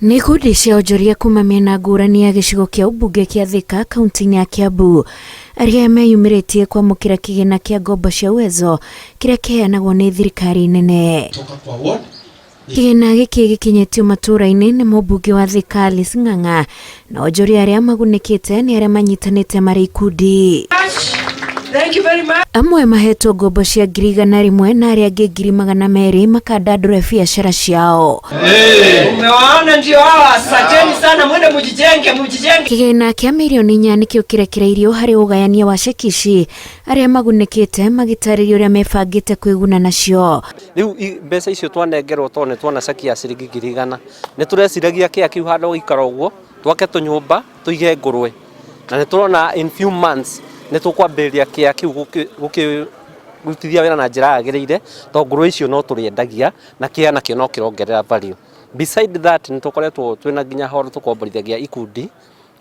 Nĩ ikundi cia onjoria kuma mĩena ngũrani ya gĩcigo kĩa ũmbunge kĩa Thika kaunti-inĩ ya Kiambu arĩa meyumĩrĩtie kwamũkĩra kĩgĩna kĩa ngombo cia Uwezo kĩrĩa kĩheanagwo nĩ thirikari nene. Kĩgĩna gĩkĩ gĩkinyĩtio matũũra-inĩ nĩ mũmbunge wa Thika Alice Ng'ang'a na onjoria arĩa magunĩkĩte nĩ arĩa manyitanĩte marĩ ikundi. Amwe mahetwo ngombo cia 100,000 na arĩa angĩ 200,000 makandandũre biacara ciao. Umewaona ndio hawa, asanteni sana, mwende mujijenge, mujijenge. Kĩgĩna kĩa 4 mirioni nĩkĩo kĩrekereirio harĩ ũgayania wa ceki ici arĩa magunĩkĩte magĩtarĩria ũrĩa mebangĩte kwĩguna nacio. Rĩu mbeca icio twanengerwo tondũ nĩ tuona ceki ya ciringi 100,000, nĩ tũreciragia kĩa kĩu handũ gũikara ũguo twake tũnyũmba tũige ngũrwe, na nĩ tũrona in few months nĩ tũkwambĩrĩria kĩa kĩu gũkĩrutithia wĩra na njĩra yagĩrĩire, tondũ ngũrwe icio no tũrĩendagia na kĩa nakĩo no kĩrongerera value. Beside that, nĩ tũkoretwo twĩna nginya horo tũkomborithagia ikundi,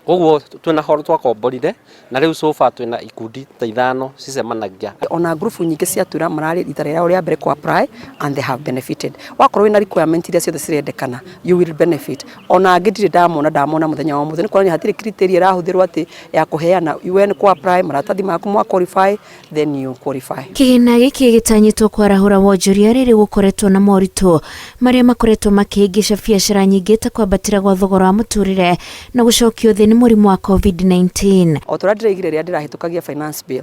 koguo twĩna horo twakomborire na rĩu so far twĩna ikundi ta ithano cicemanagia. Ona ngurubu nyingĩ cia twĩra mararĩ rita rĩao rĩa mbere ku apply and they have benefited. Wakorwo wĩna requirement iria ciothe cirendekana, you will benefit. Ona angĩ ndirĩ ndamona, ndamona mũthenya wa ũmũthĩ. Nĩ kuonania hatirĩ criteria ĩrahũthĩrwo atĩ ya kũheana. We nĩ ku apply maratathi maku mwa qualify, then you qualify. Kĩgĩna gĩkĩ gĩtanyĩtwo kwarahũra wonjoria rĩrĩ gũkoretwo na moritũ marĩa makoretwo makĩhĩngĩca biacara nyingĩ ta kwambatĩra gwa thogora wa mũtũrĩre na gũcokio thĩ nĩ mũrimũ wa COVID-19. O ta ũrĩa ndĩraigire rĩrĩa ndĩrahĩtũkagia finance bill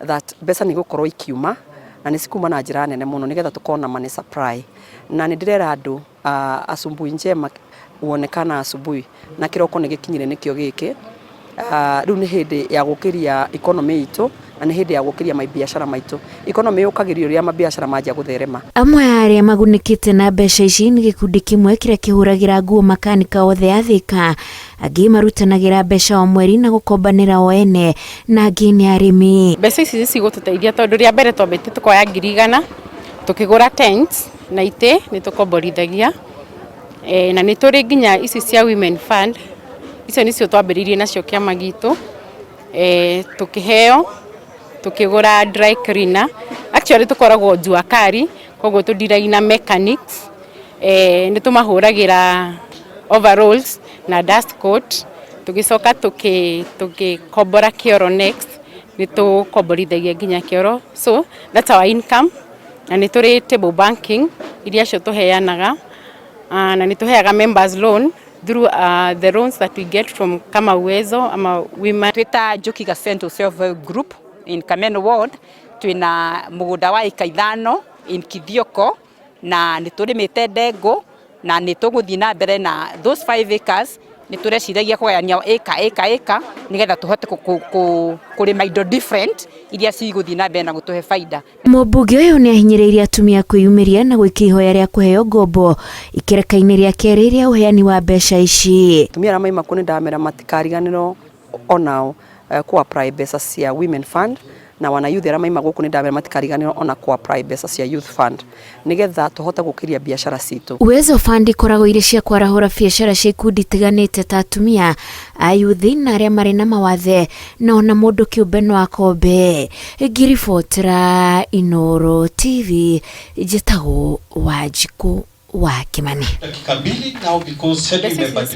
that mbeca nĩ igũkorwo ikiuma na nĩ cikuma na njĩra nene mũno nĩgetha tũkorwo na money supply, na nĩ ndĩrera andũ asubuhi njema huonekana asubuhi, na kĩroko nĩ gĩkinyire, nĩkĩo gĩkĩ. Rĩu nĩ hĩndĩ ya gũkĩria economy itũ na nĩ hĩndĩ ya gũkĩria mabiacara maitũ. Economy yũkagĩrio rĩrĩa mabiacara manjia gũtherema. Amwe a arĩa magunĩkĩte na mbeca ici nĩ gĩkundi kĩmwe kĩrĩa kĩhũragĩra nguo makanika othe a Thika, angĩ marutanagĩra mbeca o mweri na gũkombanĩra o ene, na angĩ nĩ arĩmi. Mbeca ici nĩ cigũtũteithia tondũ rĩa mbere twambĩte tũkoya 100,000 tũkĩgũra tents na itĩ nĩ tũkomborithagia na nĩ tũrĩ nginya ici cia Women Fund. Icio nĩcio twambĩrĩirie nacio kĩama gitũ, tũkĩheo tũkĩgũra dry cleaner. Actually tũkoragwo jua kali, koguo tũndiragia na mechanics, nĩ tũmahũragĩra overalls na dust coat. Tũgĩcoka tũgĩkombora kĩoro. Next nĩ tũkomborithagia nginya kĩoro, so that's our income. Na nĩ tũrĩ table banking iria cio tũheanaga, na nĩ tũheaga members loan through the loans that we get from kama Uwezo ama women. Twita Njuki Gacento Self Help Group in Kameno Ward, twina mugunda wa ĩka 5 in Kithioko na nĩ tũrĩmĩte ndengũ na nĩ tũgũthiĩ na mbere na those 5 acres. Nĩ tũreciragia kũgayania ĩka ĩka ĩka nĩgetha tũhote kũrĩma indo different iria cigũthiĩ na mbere na gũtũhe baida. Mũmbunge ũyũ nĩ ahinyĩrĩirie atumia kwĩyumĩria na gwĩka ihoya rĩa kũheo ngombo ikereka-inĩ rĩa kerĩ rĩa ũheani wa mbeca ici. Atumia arĩa maima kũ nĩ ndamera matikariganĩrwo onao ku apply mbeca cia Women Fund, na wana youth arĩa maima gũkũ nĩ ndamera matikariganĩrwo ona ku apply mbeca cia Youth Fund nĩgetha tũhote gũkĩria biacara citũ. Uwezo Fund ikoragwo irĩ cia kwarahũra biacara cia ikundi itiganĩte ta atumia, ayuthi na arĩa marĩ na mawathe, na ona mũndũ kĩũmbe no akombe. Ngĩribotera Inooro TV, njĩtagwo Wanjikũ wa Kimani. Dakika 2 now because schedule imebadilika.